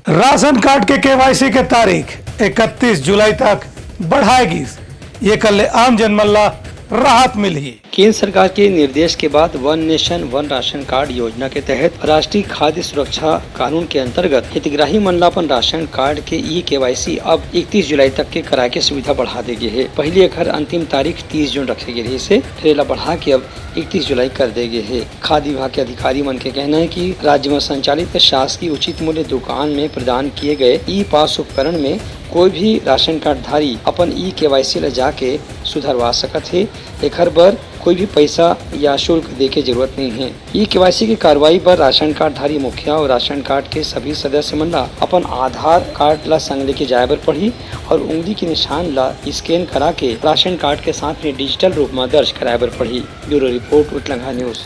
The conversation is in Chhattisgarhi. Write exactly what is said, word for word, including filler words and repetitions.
राशन कार्ड के केवाईसी के तारीख इकतीस जुलाई तक बढ़ाए गिस, एकर ले आम जनमन ला राहत मिलही। केंद्र सरकार के निर्देश के बाद वन नेशन वन राशन कार्ड योजना के तहत राष्ट्रीय खाद्य सुरक्षा कानून के अंतर्गत हितग्राही मन ला अपन राशन कार्ड के ई केवाईसी अब इकतीस जुलाई तक के कराए के सुविधा बढ़ा दे गे हे। पहिली एखर अंतिम तारीख तीस जून रखे गे रहिस हे, फेर एला बढ़ा के अब इकतीस जुलाई कर दे गे हे। खाद्य विभाग के अधिकारी मन के कहना हे कि राज्य म संचालित शासकीय उचित मूल्य दुकान में प्रदान किए गए ई पास उपकरण में कोई भी राशन कार्ड धारी अपन ई केवाईसी ला जाके सुधरवा सकत हे। एखर बर कोई भी पैसा या शुल्क दे के जरूरत नहीं हे। ई केवाईसी के कार्रवाई बर राशन कार्ड धारी मुखिया और राशन कार्ड के सभी सदस्य मन ला अपन आधार कार्ड ला संग लेके जाए बर पड़ही और उंगली के निशान ला स्कैन करा के राशन कार्ड के साथ में डिजिटल रूप में दर्ज कराए बर पड़ही। ब्यूरो रिपोर्ट, उतलंघा न्यूज।